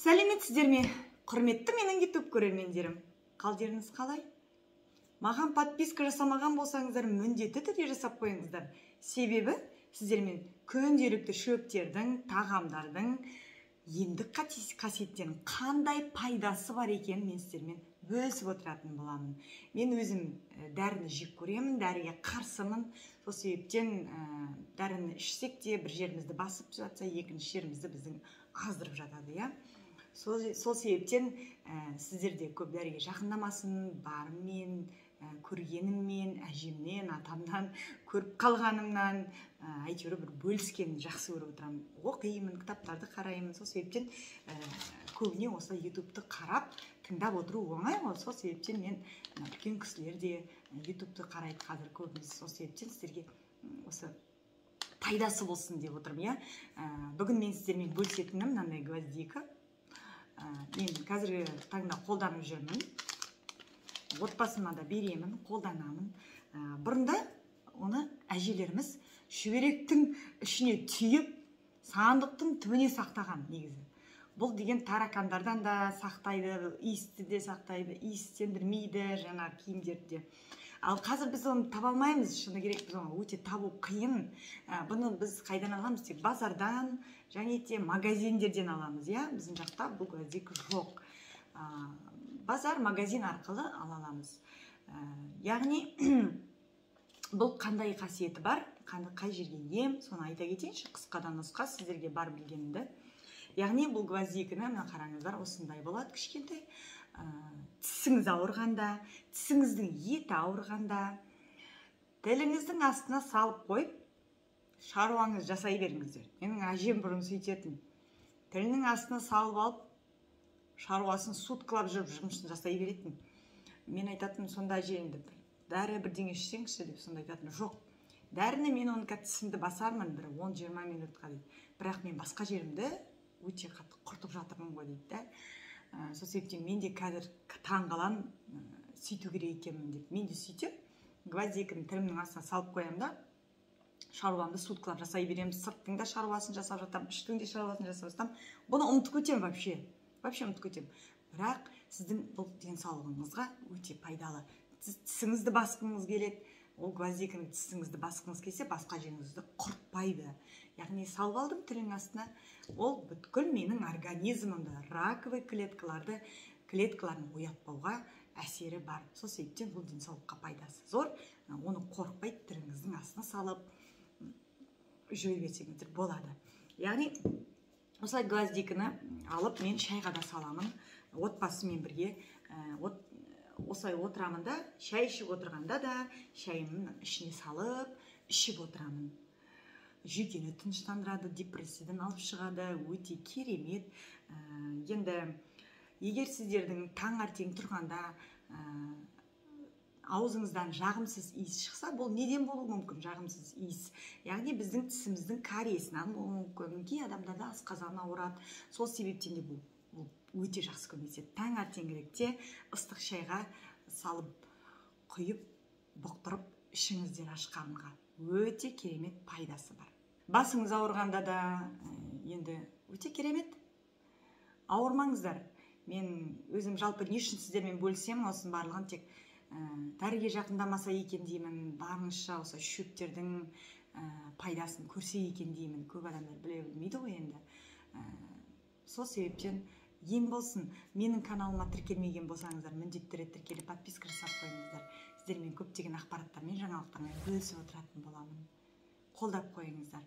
Сәлеметсіздер ме, құрметті менің YouTube көрермендерім? Қалдеріңіз қалай? Маған подписка жасамаған болсаңыздар, міндетті түрде жасап қойыңыздар. Себебі сіздермен күнделікті шөптердің, тағамдардың емдік қасиеттерінің қандай пайдасы бар екенін мен сіздермен бөлісіп отыратын боламын. Мен өзім дәріні жек көремін, дәріге қарсымын. Сол себептен дәріні ішсек те бір жерімізді басып жатса, екінші жерімізді біздің аздырып жатады, иә. Сол себептен сіздер де көп дәріге жақындамасын, барыммен, көргеніммен, әжемнен, атамнан көріп қалғанымнан, әйтеуір бір бөліскенін жақсы көріп отырамын. Оқимын, кітаптарды қараймын. Сол себептен көбіне осы YouTube-ты қарап, тыңдап отыру оңай ғой. Сол себептен мен үлкен кісілер де YouTube-ты қарайды қазір көбіміз. Сол себептен сіздерге осы пайдасы болсын деп отырмын, иә. Бүгін мен сіздермен бөлісетінім мынандай гвоздика. Мен қазіргі таңда қолданып жүрмін. Отбасыма да беремін, қолданамын. Бұрында оны әжелеріміз шүберектің ішіне түйіп, сандықтың түбіне сақтаған негізі. Бұл деген таракандардан да сақтайды, иісті де сақтайды, иістендірмейді жаңа киімдерді де. Ал қазір біз оны таба алмаймыз, шыны керек, біз оны өте табу қиын. Бұны біз қайдан аламыз? Тек базардан және де магазиндерден аламыз, иә? Біздің жақта бұл гвоздика жоқ. Базар, магазин арқылы ала аламыз. Яғни бұл қандай қасиеті бар, қай жерге ем, соны айта кетейінші, қысқадан нұсқа сіздерге бар білгенімді. Яғни бұл гвоздиканы мына қараңыздар, осындай болады кішкентай. Тісіңіз ауырғанда, тісіңіздің еті ауырғанда, тіліңіздің астына салып қойып, шаруаңыз жасай беріңіздер. Менің әжем бұрын сөйтетін. Тілінің астына салып алып, шаруасын суткалап жүріп жұмысын жасай беретін. Мен айтатын, сонда әже енді дәрі бірдеңе ішсеңші деп, сонда айтатын, жоқ. Дәріні мен оны қазір тісімді басармын бір 10-20 минутқа дейді. Бірақ мен басқа жерімді өте қатты құртып жатырмын ғой дейді да. Сол себептен мен де қазір таң қаламын, сөйту керек екенмін деп. Мен де сөйтем, гвоздиканы тілімнің астына салып қоямын да, шаруамды суткалап жасай беремін. Сырттың да шаруасын жасап жатамын, іштің де шаруасын жасап жатамын. Бұны ұмытып кетемін вообще. Вообще ұмытып кетемін. Бірақ сіздің бұл денсаулығыңызға өте пайдалы. Сіз тісіңізді басқыңыз келеді, ол гвоздиканы тісіңізді басқыңыз келсе, басқа жеріңізді құртпайды. Яғни салып алдым тілінің астына, ол бүткіл менің организмімді, раковый клеткаларды, клеткаларын оятпауға әсері бар. Сол себептен бұл денсаулыққа пайдасы зор. Оны қорықпай тіліңіздің астына салып жүре берсеңіздер болады. Яғни осылай гвоздиканы алып мен шайға да саламын. Отбасымен бірге осылай отырамын да, шай ішіп отырғанда да шайымның ішіне салып ішіп отырамын. Жүйкені тыныштандырады, депрессиядан алып шығады, өте керемет. Енді егер сіздердің таңертең тұрғанда аузыңыздан жағымсыз иіс шықса, бұл неден болуы мүмкін жағымсыз иіс? Яғни біздің тісіміздің кариесінен болуы мүмкін. Кей адамдарда асқазан ауырады. Сол себептен де бұл өте жақсы көмектеседі. Таңертеңгілікте ыстық шайға салып, құйып, бұқтырып ішіңіздер аш қарынға. Өте керемет пайдасы бар. Басыңыз ауырғанда да енді өте керемет. Ауырмаңыздар. Мен өзім жалпы не үшін сіздермен бөлісемін, осының барлығын тек дәріге жақындамаса екен деймін, барынша осы шөптердің пайдасын көрсе екен деймін. Көп адамдар біле білмейді ғой енді. Сол себептен ем болсын. Менің каналыма тіркелмеген болсаңыздар, міндетті түрде тіркеліп подписка жасап қойыңыздар. Сіздермен көптеген ақпараттармен, жаңалықтармен бөлісіп отыратын боламын. Қолдап қойыңыздар.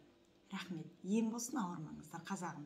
Рахмет. Ем болсын, ауырмаңыздар, қазағым.